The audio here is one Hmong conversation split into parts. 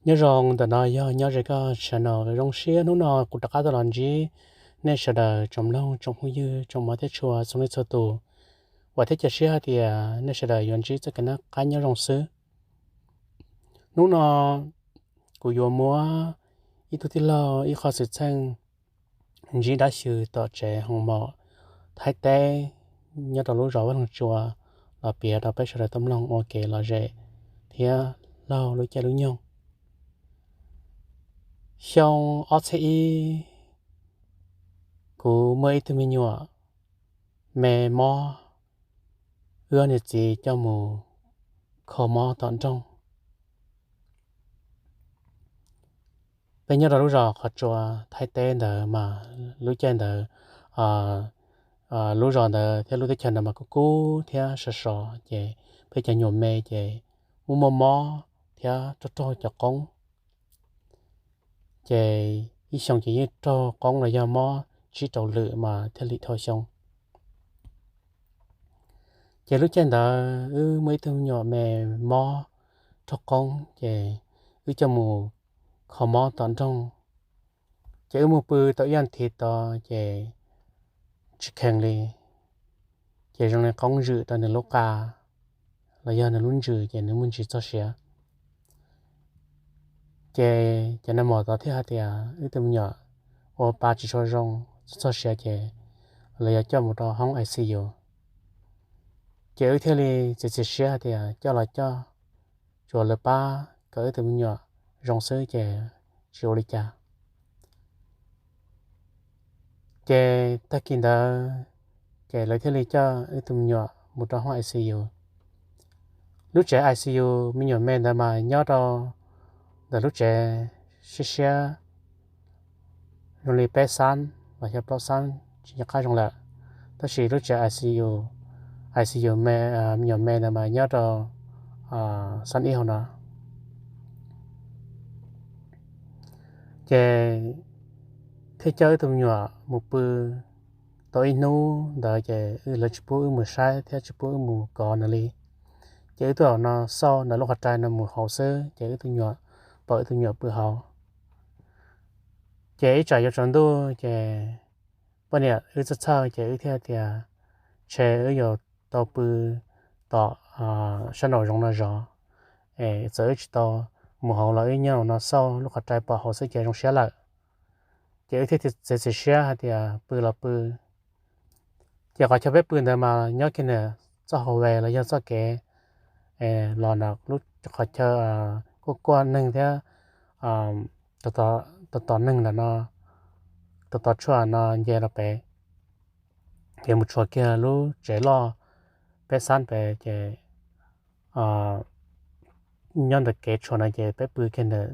Nyob zoo, ntawm no yog Nyob Ze Koj channel. Zoo siab hnub no kuv rov qab tau los ntsib nej sawv daws tsoom mloog, tsoom phooj ywg, tsoom mov thiab tshua txhua leej txhua tus, uas thiab cia siab hais tias nej sawv daws yuav ntsib txoj kev noj qab nyob zoo xwb. Hnub no kuv yuav muab ib tug tij laug ib qho xwm txheej ntsib dab xyw tom tsev hoo mom Thaib teb nyob rau lub zos Vaj Loog Tsua los piav rau peb sawv daws tau mloog ua kev lom zem thiab laug lub caij lub nyoog. Xyoo ob txhiab ib, kuv muaj ib tug me nyuam me mob, wb ob niam txiv coj mus kho mob tom nroog. Peb nyob rau lub zos qhov tsua Thaib teb ntawd mas lub caij ntawd lub zos ntawd thiab lub teb chaws ntawd mas kub kub thiab sov sov, ces peb cov nyuam me ces muaj muaj mob thiab raug raug cov qoob. Ces ib xyoo ces yeej raug qoob los yog mob tsib rau lwm mas thiaj li dhau xyoo. Ces lub caij ntawd wb muaj ib tug me nyuam me mob raug qoob, ces wb coj mus kho mob tom nroog. Ces wb mus pw tau ib as thiv tod ces tsis kheev li, ces zoo li qoob zwm rau nws lub qa los yog nws lub ntsws, ces nws muaj ntsis txog siav. Ces cov nais maum tod thiaj hais tias wb tus me nyuam ua pa tsis tshua zoo, txog siav ces lawv yuav coj mus rau hoob I C U. Ces wb thiaj li txiav txim siab hais tias coj los coj, tsuas lawv pab kom wb tus me nyuam zoo xwb ces tsis ua li cas. Ces tag kis ntawd ces lawv thiaj li coj wb tus me nyuam mus rau hoob I C U. Lub tsev I C U me nyuam me ntawd mas nyob rau ntawm lub tsev siab siab zoo li peb xab los yog plaub xab tsis nco qab zoo lawm. Tab sis lub tsev I C U, I C U me nyuam me ntawd mas nyob rau xab ib hauv no. Ces thiaj coj wb tus me nyuam mus pw tau ib hnub ntawd ces lawv tsis pub wb mus saib thiab tsis pub wb mus kov nws li. Ces wb tuaj no xauj ntawm lub qhov rai no mus hauv xwb ces wb tus me nyuam, pom wb tus me nyuam pw hauv. Ces ib tsam yuav tsaus ntuj ces poj niam wb txhawj txhawj ces wb thiaj tias, tshe wb yuav tau pw tom sab nraum zoov no zov, es txawm wb tsis tau mus hauv los wb nyob no xauj lub qhov rai pom hauv xwb ces zoo siab lawm. Ces wb thiaj txiav txim siab hais tias pw los pw. Ces qhov chaw peb pw ntawd mas nyob kiag ntawm txoj hauv ves los yog txoj kev los ntawm lub qhov chaw kuaj kuaj neeg thiab tos tos neeg ntawm no, tos tos tshuaj no nce los pem, ces mus tshuav kiag lub tsev loj peb xab pem ces nyob ntawm kev tshuav no ces peb pw kiag ntawm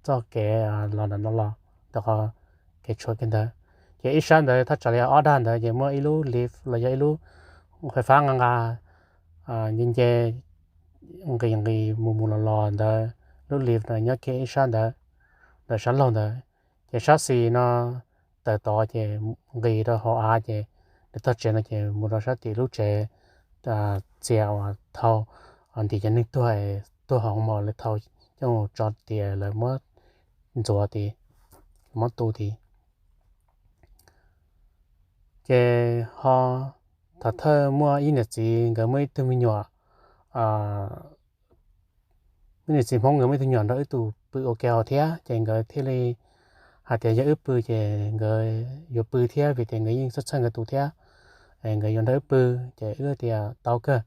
txoj kev los ntawm no los ntawm qhov kev tshuav kiag ntawd. Ces ib sab ntawd thaj tsam li ob dag ntawd ces muaj ib lub lift los yog ib lub fais fab nqa nqa nce nce nqis nqis mus mus los los ntawd, lub lift no nyob kiag ib sab ntawd, ntawm sab laug ntawd. Ces sab xis no tawm tod ces nqis rau hauv av ces nws tog tsev no ces mus rau sab tim lub tsev txias uas thau ntim cov neeg tuag, tuag hauv mos lawv thau coj mus tso tias lawv muab ntxuav tid, muab tu tid. Ces ho thaum thawj muaj ib niam txiv nkawd muaj ib tug me nyuam, ib niam txiv Hmoob nkawd muaj ib tug nyuam nrog wb tus pw ua ke hauv thiab ces nkawd thiaj li hais tias yog wb pw ces nkawd yuav pw thiab vim tias nkawd yeej txhawj txhawj nkawd tus thiab, nkawd yuav nrog wb pw. Ces wb tias tau kawg,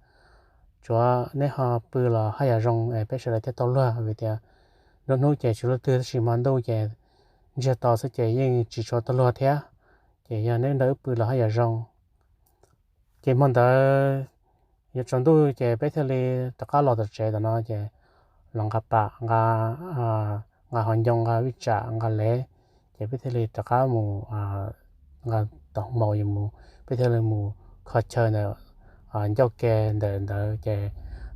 tsuav neb ho pw los haj yam zoo es peb sawv daws thiaj tau luag vim tias nruab hnub ces tsis luaj twg tab sis hmo ntuj ces ntsiag to xwb ces yeej tsis tshua tau luag thiab, ces yog neb nrog wb pw los haj yam zoo. Ces hmo ntawd yuav tsaus ntuj ces peb thiaj li rov qab los tom tsev tom no ces los nqa pam, nqa hauv ncoo, nqa vij tsam, nqa lev, ces peb thiaj li rov qab mus, nqa tau hmoo mus, peb thiaj li mus kho chaw ntawm ncauj ke ntawm ntawd ces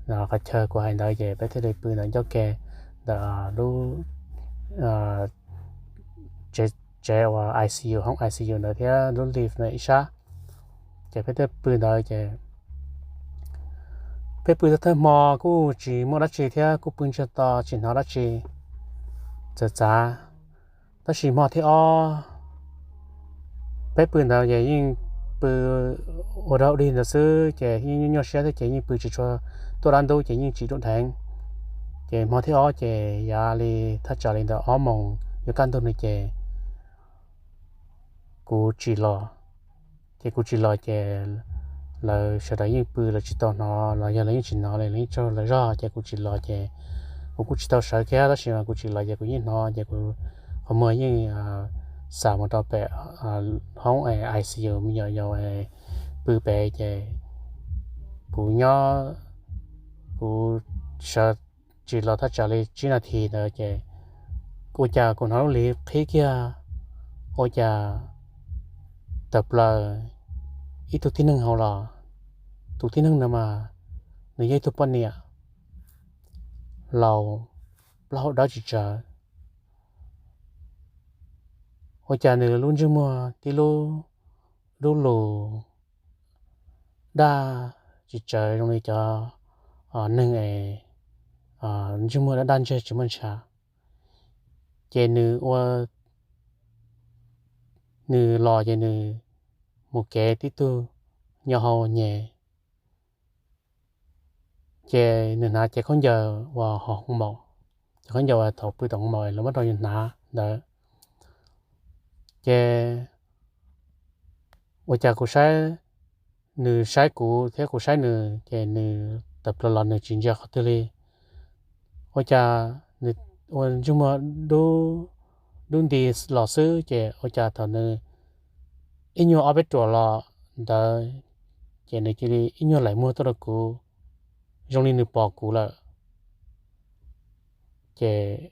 qhov chaw kuv hais ntawd ces peb thiaj li pw ntawm ncauj ke ntawm lub tsev uas I C U, hoob I C U ntawd thiab lub lift ntawd ib sab. Ces peb thiaj pw ntawd ces peb pw thawj thawj hmo kuj tsis muaj dab tsi thiab kuj pw ntsiag to tsis hnov dab tsi. txawv txav. Tab sis hmo thib ob peb pw ntawd ces yeej pw ua dog dig ntawd xwb ces yeej nyuaj nyuaj siab thiab ces yeej pw tsis tshua tuaj dab ntub ces yeej tsis ruam dheev. Ces hmo thib ob ces yav li thaj tsam li ntawm ob moos yuav kaj ntug no ces kuv tsim los. Ces kuv tsim los ces lawv sawv daws yeej pw lawv tsis tau hnov los yog lawv yeej tsis hnov li lawv yeej tsaug lawv zog ces kuv tsis los ces kuv kuj tsis tau sawv kiag tab sis mas kuv tsim los ces kuv yeej hnov ces kuv qhov muag yeej xam mus rau pem hoob I C U me nyuam yaus pw pem ces kuv nyob kuv sawv tsim los thaj tsam li tsib nas this ntawd ces ua cas kuv hnov lub liv qhib kiag, ua cas tawm plaws ib tug tib neeg hauv los. Tus tib neeg no mas nws yog ib tug poj niam laus plaub hau dawb tsis tsawv. Ua cas nws lub ntsej muag tib lub dub lus daj tsis tsawv zoo li cov neeg es ntsej muag daj daj ntseg tsis muaj ntshav. Ces nws ua, nws los ces nws mus kev tib tug nyob hauv nyem. Ces nws hnav cev khaub ncaws uas hauv hoo maum, cev khaub ncaws uas thaum pw tom hoo maum lawv muab rau yus hnav ntawd. Ces ua cas kuv saib, nws saib kuv thiab kuv saib nws ces nws tawm plaws los nws tsis ntsia qhov twg li. Ua cas nws ua ntsej muag dub nti los xwb ces ua cas thaum nws ib nyuag ob peb ruam los ntawd ces nws cia li ib nyuag laim muag tuaj rau kuv zoo li nws pom kuv lawm. Ces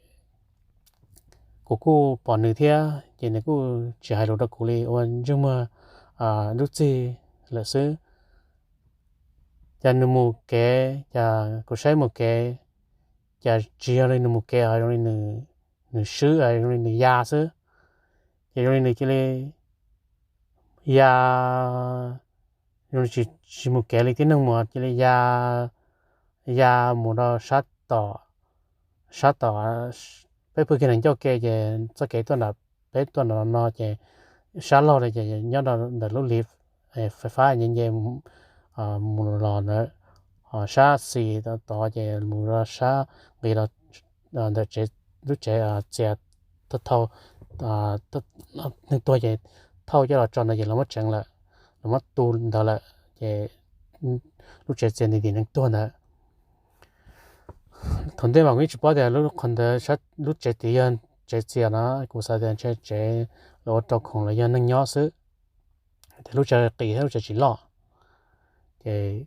kuv kuj pom nws thiab ces nws kuj tsis hais lus rau kuv li ua ntsej muag dub txig lawm xwb. Ces nws mus kev, ces kuv saib mus kev, ces tsis yog li nws mus kev ho zoo li nws swb zoo li nws ya xwb. Ces zoo li nws cia li ya, zoo li tsis mus kev li tib neeg mus cia li ya, ya mus rau sab tom, sab tom peb pw kiag ntawm ncauj ke ces txoj kev tuaj nram peb tuaj nram no ces sab laug li ces nyob rau ntawm lub liv fais fab nce nce mus los ntawd, ho sab xis tod ces mus rau sab nqis los ntawm lub tsev txias thauj, neeg tuag ces thauj coj los tso ntawd ces lawv muab tseev lawm, lawv muab tu ntawd lawm ces lub tsev txias ntim tim neeg tuag ntawd. Thaum ntej mas kuv yeej tsis paub tias lub qhov ntawd lub tsev tid yog tsev txias no, kuv xav tias ntshe tsev los ua rau khoom los yog neeg nyob xwb, tias lub tsev qis thiab lub tsev tsis loj. Ces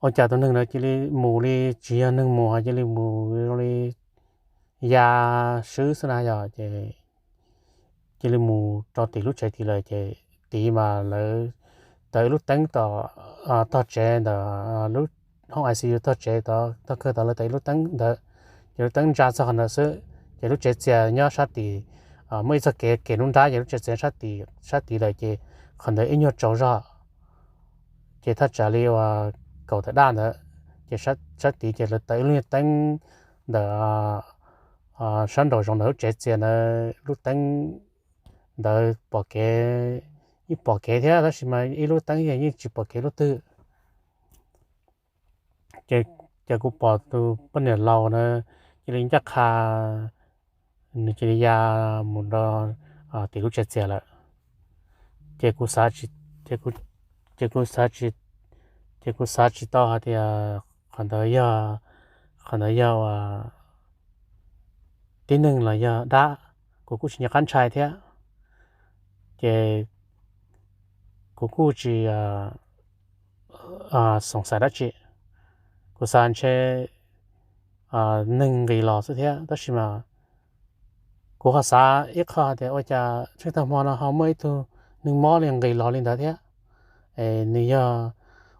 ua cas tus neeg ntawd cia li mus li tsis yog neeg mus, cia li mus zoo li ya swb xwb na yog ces cia li mus rau tim lub tsev tid lawm ces tid mas lawv taws ib lub teeb tom tog tsev ntawm lub hoob I C U tog tsev tog kawg tod lawv taws ib lub teeb ntawd, ces lub teeb ntsa txog qhov ntawd xwb ces lub tsev txias nyob sab tid, muaj ib txoj kev kev nruab nrab ces lub tsev txias sab tid lawm ces qhov ntawd ib nyuag tsaus zog ces thaj tsam li uas kaum tawm daj ntawd ces sab tid ces lawv taws ib lub nyuag teeb ntawm sab nraum zoov ntawm lub tsev txias ntawd lub teeb ntawd pom kev, yeej pom kev thiab tab sis mas ib lub teeb yeej tsis pom kev lub twg. Ces kuv pom tus poj niam laus na cia li ncaj qha, nws cia li ya mus rau tim lub tsev txias lawm. Ces kuv xav tsis, ces kuv xav tsis, ces kuv xav tsis tau hais tias qhov ntawd yog, qhov ntawd yog uas tib neeg los yog dab, kuv kuj tsis nco qab ntshai thiab. Ces kuv kuj tsis xoom xaim dab tsi, kuv xav ntshe neeg nqis los xwb thiab tab sis mas kuv ho xav ib qho tias ua cas tsheej tag hmo no ho muaj ib tug neeg mob li nqis los li ntawd thiab. Es nws yog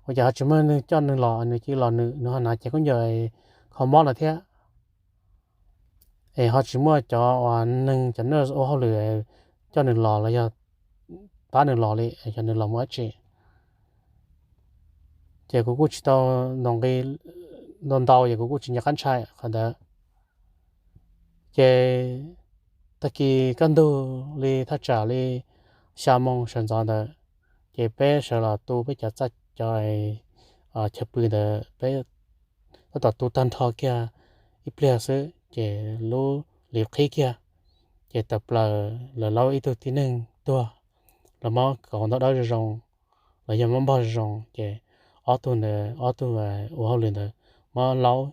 ua cas ho tsis muaj neeg coj nws los, nws cia li los nws, nws ho hnav cev khaub ncaws kho mob no thiab. Es ho tsis muaj cov uas neeg cov nurse ua hauj lwm coj nws los los yog pab nws los li, coj nws los mus dab tsi. Ces kuv kuj tsis tau ntaus nqi ntau ntau ces kuv kuj tsis nco qab ntshai qhov ntawd. Ces tag kis kaj ntug li thaj tsam li xya moo sawv ntxov ntawd, ces peb sawv los tu peb cov txaj cov chaw pw ntawd, peb tab tom tu tag nrho kiag ib pliag xwb ces lub hlis qhib kiag, ces tawm plaws lawv laub ib tug tib neeg tuag, los muab kaus ntau dawb zoo zoo, los yog muab npog zoo zoo, ces ob tug ntawd, ob tug ua hauj lwm ntawd, muab laub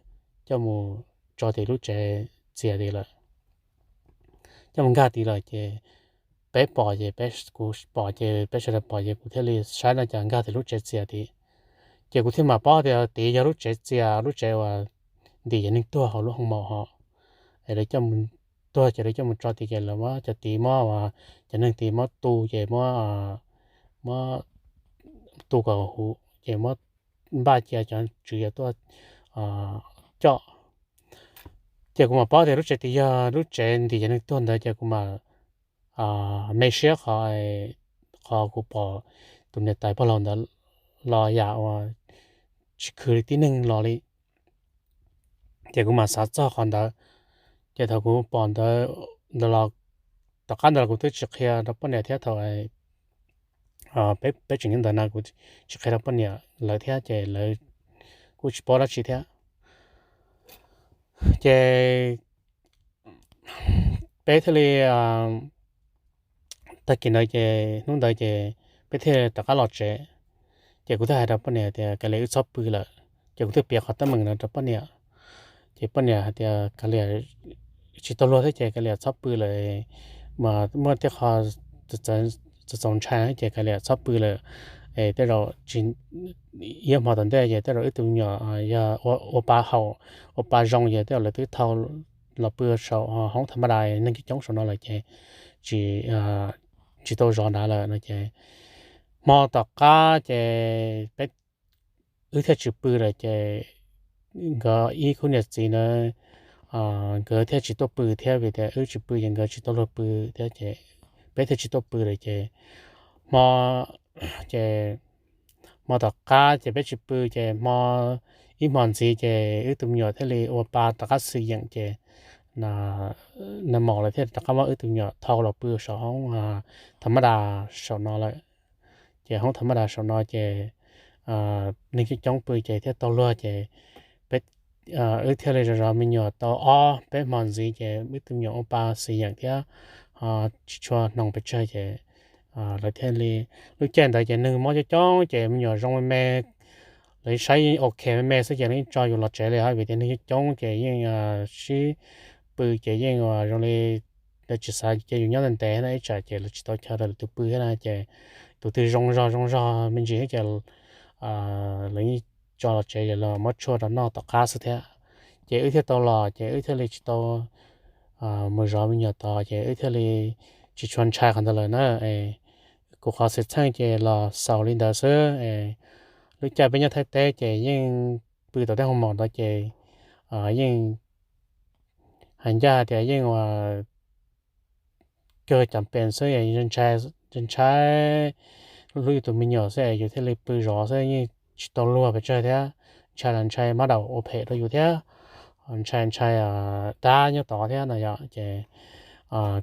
coj mus tso tim lub tsev txias tid lawm. Coj mus nkag tid lawm ces peb pom ces, kuv pom ces peb sawv daws pom ces kuv thiaj li saib no cas nkag tim lub tsev txias tid. Ces kuv thiaj mam paub tias tid yog lub tsev txias, lub tsev uas ntim cov neeg tuag hauv lub hoo maum ho, es lawv coj mus, tuag ces lawv coj mus tso tid ces lawv muab cov tid, muab cov neeg tid muab tu ces muab, muab tu kom huv ces muab npaj cia cov tswv yim tuaj coj. Ces kuv mam paub tias lub tsev tid yog lub tsev ntim cov neeg tuag ntawd ces kuv mam me siab qhov, qhov kuv pom tus niam tais pog laus ntawd los yam uas tsis khwv li tib neeg los li. Ces kuv mam xav txog qhov ntawd. Ces thaum kuv pom ntawd, ntawd los, tom qab ntawd los kuv twb tsis qhia rau poj niam thiab thaum peb tseem nyob ntawd na kuv tsis qhia rau poj niam lawv thiab ces lawv kuj tsis paub dab tsi thiab. Ces peb thiaj li, tag kis ntawd ces hnub ntawd ces peb thiaj rov qab los tsev. Ces kuv thiaj hais rau poj niam tias kav liam wb txhob pw lawm, ces kuv thiaj piav qhov teeb meem no rau poj niam. Ces poj niam hais tias kav liam, tsis tau luag thiab ces kav liam txhob pw lawm, mas muaj tej qho txaus ntshai ces kav liam txhob pw lawm. Es tej zaum tsis, ib hmo tom ntej ces tej zaum wb tus me nyuam yog ua pa haum, ua pa zoo ces tej zaum lawv twb thau los pw saum hoob tha maj das neeg coob coob saum no lawm ces tsis, tsis tau zov nrad lawm no ces hmo tom qab ces peb, wb thiaj tsis pw lawm ces nkawd ib khub niam txiv na, nkawd thiaj tsis tuaj pw thiab vim tias wb tsis pw ces nkawd tsis tau luag pw thiab ces peb thiaj tsis tuaj pw lawm ces hmo, ces hmo tom qab ces peb tsis pw ces hmo, ib hmo ntxiv ces wb tus me nyuam thiaj li ua pa rov qab xwm yeem ces nag hmo lawv thiaj rov qab muab wb tus me nyuam thau los pw saum hoob tha maj das saum no lawm. Ces hoob tha maj das saum no ces neeg coob coob pw ces thiaj tau luag ces peb, wb thiaj li zov zov me nyuam tau ob peb hmo ntxiv ces wb tus me nyuam ua pa xwm yeem thiab tsis tshua hnoos pes tsawg ces lawv thiaj li, lub caij ntawd ces neeg mob coob coob ces me nyuam zoo me me, lawv saib ok me me xwb ces lawv yeej tso yus los tsev li os vim tias neeg coob coob ces yeej sib pw ces yeej zoo li lawv tsis xav cia yus nyob ntev ntev na ib tsam ces lawv tsis tau chaw rau lawv tus pw thiab na ces tus twg zoo zog zoo zog me ntsis ces lawv yeej tso los tsev los muab tshuaj rau noj tom qab xwb thiab. Ces wb thiaj tau los ces wb thiaj li tsis tau mus zov me nyuam tod ces wb thiaj li tsis tshua ntshai qhov ntawd lawm na. Kuv qhov xwm txheej ces los xaus li ntawd xwb. Lub caij peb nyob Thaib teb ces yeej pw tom tej hoo maum ntawd ces yeej hais ncaj tias yeej ua kawg cam pes xwb, ntshai, ntshai hlub yus tus me nyuam xwb es yus thiaj li pw zov xwb, yeej tsis tau luag pes tsawg thiab. Ntshai los ntshai mab daum ua phem rau yus thiab, ntshai ntshai dab nyob tod thiab no yom. Ces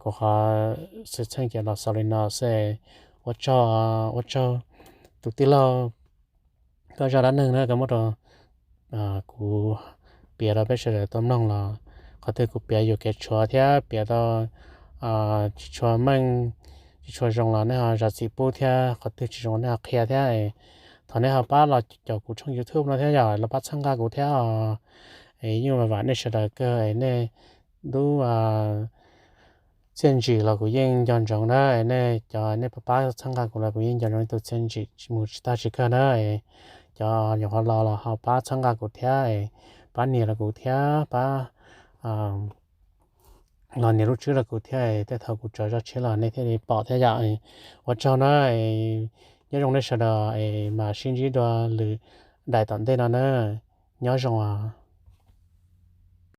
kuv qhov xwm txheej ces los xaus li no xwb. Ua tsaug, ua tsaug tus tij laug koj zaj dab neeg na koj muab rau kuv piav rau peb sawv daws tau mloog los qhov twg kuv piav yuam kev tshuav thiab piav tau tsis tshua meej, tsis tshua zoo los nej ho zam txim pub thiab, qhov twg tsis zoo nej ho qhia thiab. Thov nej ho pab los caum kuv tshooj YouTube no thiab yom, los pab txhawb nqa kuv thiab os. Yeej vam nej sawv daws kawg es nej lub txiaj ntsig los kuv yeej nco ntsoov na, nej cov nej pab pab txhawb nqa kuv los kuv yeej nco ntsoov nej tus txiaj ntsig mus tsis tag tsis kawg na. Cov nyuam qhuav los los ho pab txhawb nqa kuv thiab, pab nias rau kuv thiab, pab los nias lub tswb rau kuv thiab, tej thaum kuv tso zaj tshiab los nej thiaj li pom thiab yom. Ua tsaug na, nyob zoo nej sawv daws es mam sib ntsib dua lwm daim tom ntej no na. Nyob zoo os.